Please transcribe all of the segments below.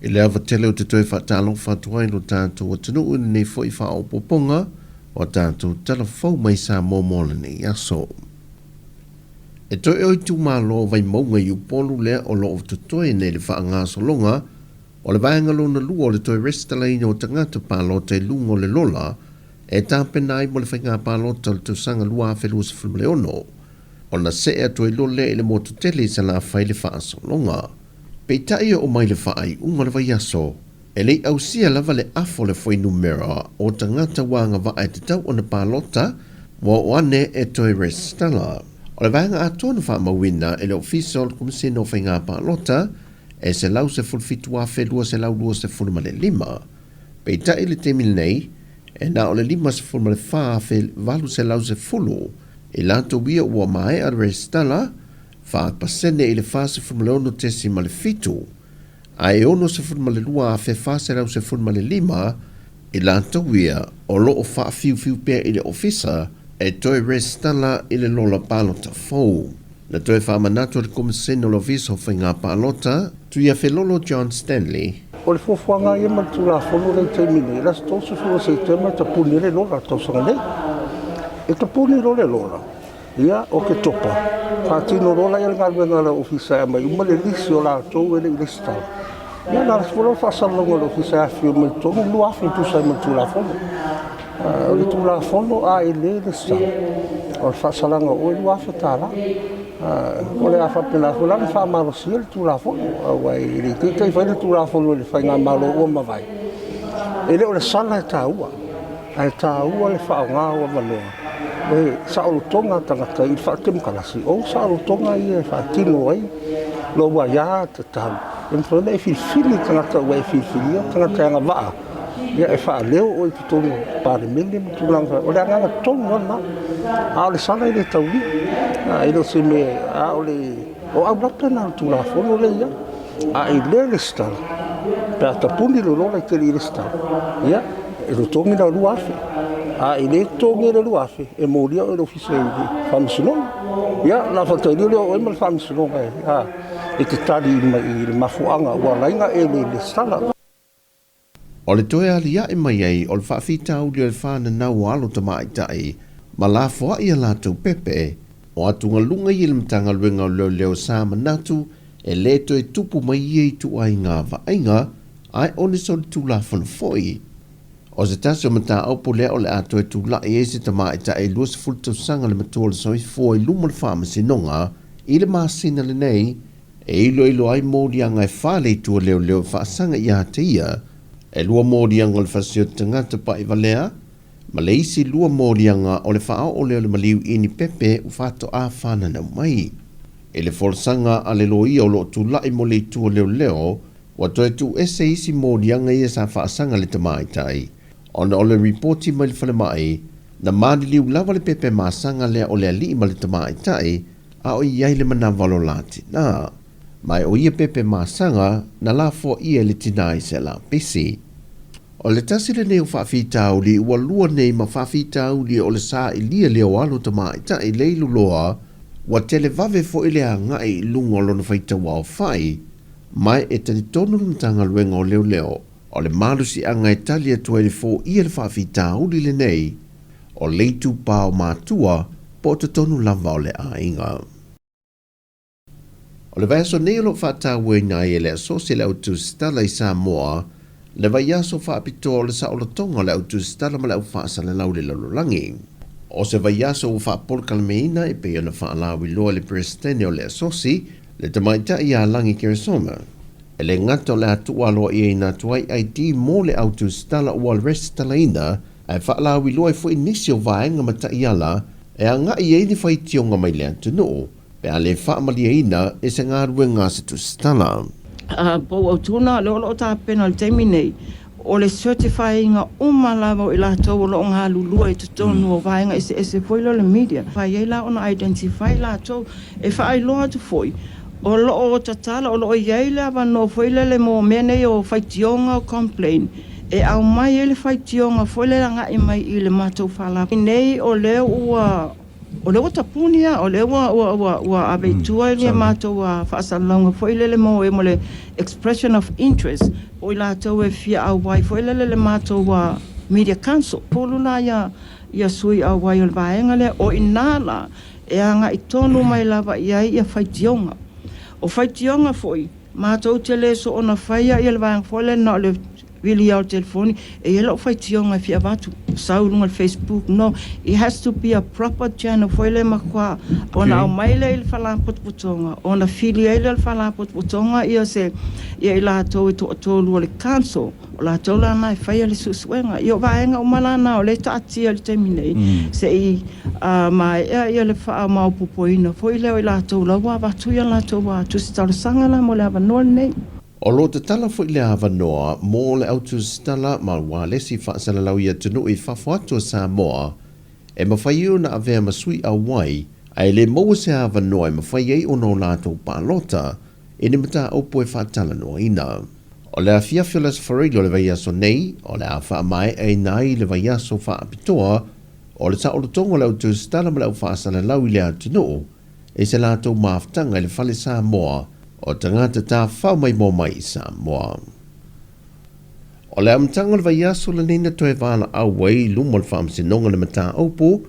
I le ava tele ou te toe faatalofa atu ai i lo tatou atunuu i lenei foi faaopoopoga o a tatou tala fou mai Samoa mo lenei aso. E toe o itumalo o Vaimauga i Upolu lea o lo o totoe nei le faagasologa o le vaega lona lua o le toe resitalaina o tagata palota i luga o le lola e tapena ai mo le faiga palota o le tausaga 2026 ona see atu ai loa lea i le motu tele i Salafai le faasologa. Peitai e oo mai le faaiuga o le vaiaso, e le i ausia lava le afa o le fuainumera o tagata ua agavaa e tatau ona palota ua oo ane e toe resitala. O le vaega atoa na faamauina e le Ofisa o le Komesina o Faiga Palota e 117,225. Peitai i le taimi lenei, e na o le 54,810 i latou ia ua maea le resitala, 4% i le 46.7, ae 62,415 i latou ia o lo o faafiufiu pea i le ofisa e toe resitala i le lola palota fou. Na toe faamanatu e le Komesene o le Ofisa o Faiga Palota, Tuiafelolo John Stanley. O le fuafuaga ia ma le Tulafono lea i le taimi nei, o le aso 30 o Setema e tapuni ai le lola i le tausaga nei. E tapuni loa le lola, Ia, o Oketopa, faatino loa lea le galuega a le Ofisa e aumai uma le lisi o latou e le i resitala. Ia, na ala foi lea o le faasalalauga a le Ofisa e afifio mai i totonu, 2,000 e tusa ai ma le Tulafono. O le Tulafono a e le resitala, o le faasalaga o oe e $2,000. O le a faapena foi la ona faamalosia le Tulafono, aua e le taitai fai le Tulafono e le faigamalo ua mavae. E le o le sala e taua, ae taua le faaaoga o avanoa e saolotoga tagata i le faatemokarasi, o saolotoga ia e faatino ai lou aia tatau e mafai ona e filifili le tagata ua e filifilia, o tagata e agavaa e faaleo oe i totonu o le Palemene ma tulaga faapena. O le agaga tonu lava lena, a o le sala e le taulia, e le o se mea, a o le o aulata na o le Tulafono lea e i ai. A e le resitala, pe a tapuni le lola e te le i resitala, ia, e totogi lau $2,000. A e le totogia le $2,000, e molia oe e le Ofisa i le Faamasinoga. Ia, ona faatalia lea o oe ma le Faamasinoga e te tali mai i le mafuaaga ua ala ai ona e le resitala. O le toe aliae mai ai o le faafitauli o le fananau o alo tamaitai ma lafoai a latou pepe, o atugaluga ia i le Matagaluega o Leoleo sa manatu e le toe tupu mai ia ituaiga vaaiga ae o ni solitulafono foi. O se tasi o mataupu lea o le a toe tulai ai se tamaitai 20 tausaga le matua o le soifua i luma o le Faamasinoga i le masina lenei e iloilo ai moliaga e fa le itu a leoleo e faasaga ia te ia, e lua moliaga o le fasioti tagata paʻivalea ma le isi lua moliaga o le faaoo lea o le maliu ini pepe ua faatoa fananau mai. I le folasaga a le loia o lo o tulai mo le itu a leoleo, ua toe tuuese isi moliaga ia sa faasaga i le tamaitai ona o le ripoti mai le falemai na maliliu lava le pepe masaga lea o le alii ma le tamaitai a o i ai le manava o lo la tinā. Ma e o ia pepe masaga na lafoa ʻia e le tinā i se lapisi. O le tasi lenei o faafitauli ua lua nei ma faafitauli o le sailia lea o alo tamaitai le iluloa ua televave foi le agai i luga o lona faitauaofai, ma e talitonu le Matagaluega o Leoleo o le malosiaga e tali atu ai le foia le faafitauli lenei o le itupa o matua po o totonu lava o le aiga. O le vaiaso nei o lo o faatauaina ai e le Asosi le Au Tusitala i Samoa le vaiaso faapitoa o le saolotoga o le Au Tusitala ma le Au Faasalalau i le Lalolagi. O se vaiaso ua faapolokalameina e pei ona faalauiloa e le Peresetene o le Asosi, le Tamaitai ia Lagi Keresoma. E le gata o le a tuualoaiaina atu ai ID mo le Au Tusitala ua resitalaina, ae faalauiloa ai foi nisi o vaega ma taiala e agai i ai ni faitioga mai le atunuu pe a le faamalieina e se galuega a se tusitala. Po o autu na lea o lo o tapena i le taimi nei, o le certify ina uma lava o i latou o lo o galulue i totonu o vaega eseese foi lea o le media. Mafai ai la ona identify latou. E faailoa atu foi, o lo o tatala, o lo o i ai le avanoa foi lele mo mea nei o faitioga o complain, e aumai ai le faitioga foi lele agai mai i le matou Faalapotopotoga nei o lea ua O lea ua tapuni lava, o lea ua, ua, ua, ua ave i tua le matou faasalalauga foi lele mo e mo le expression of interest, po o i latou e fia auai foi lele i le matou Media Council. Pulu la ia, ia sui auai o le vaega lea, o i ina la e agai tonu mai lava i ai ia faitioga. O faitioga foi, matou te le soona faia ia le vaega foi lea na o le vili lava o le telefoni, e i ai lau faitioga e fia avatu, sau i luga o le Facebook, no, it has to be a proper channel foi lea e matua ona aumai lea i le Faalapotopotoga, ona fili ai lea o le Faalapotopotoga ia se, ia i latou e toatolu o le council, o latou la na e faia le suesuega. Ia o vaega uma la na o lea e taatia i le taimi nei, se i maea ia le faamaopoopoina foi lea o i latou la ua avatu ia latou tusi talosaga la mo le avanoa lenei. O lo o tatala foi le avanoa mo le au tusitala ma ualesi faasalalau i atunuu i fafo atu o Samoa e mafai ai ona avea ma sui auai ae le maua se avanoa e mafai ai ona o latou palota i ni mataupu e faatalanoaina. O le afiafi o le Aso Faraile o le vaiaso nei, o le a faamaeaina ai le vaiaso faapitoa o le saolotoga o le au tusitala ma le au faasalalau i le atunuu i se latou mafutaga i le Fale Samoa o tagata tafafao maimoa mai i Samoa. O le amataga o le vaiaso lenei na toe valaau ai i luma o le Faamasinoga le mataupu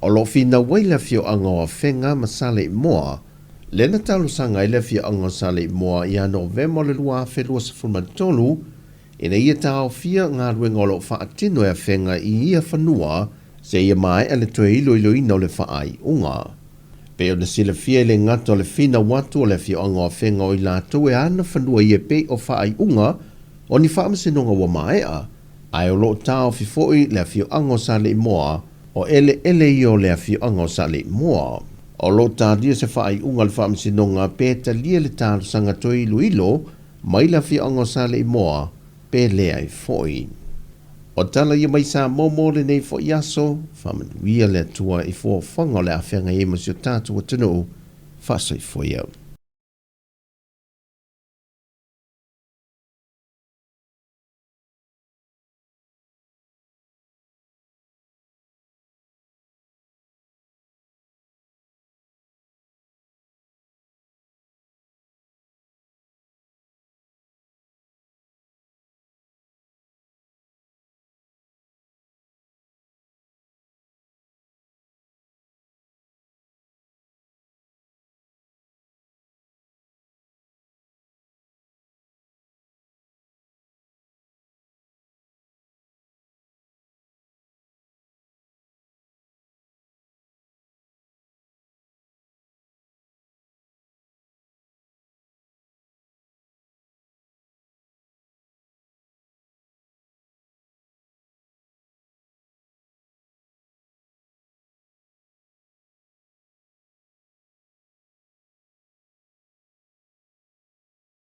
o lo o finau ai le afioaga o Afega ma Saleimoa, lea na talosaga ai le afioaga o Saleimoa ia Novema o le 2023 ina ia taofia galuega o lo o faatino e Afega i ia fanua seia maea le toe iloiloina o le faaiuga. Pei ona silafia e le gata o le finau atu o le afioaga o Afega o i latou e ana fanua ia e pei o faaiuga o ni faamasinoga ua maea, ae o lo o taofi foi le afioaga o Saleimoa, o eleele ia o le afioaga o Saleimoa. O lo o talia se faaiuga a le faamasinoga pe talia le talosaga toe iloilo mai le afioaga o Saleimoa pe leai foi. O tala ia mai Samoa mo lenei foi aso, faamanuia le Atua i fuafuaga o le a feagai ai ma si o tatou atunuu, faasoifua ia.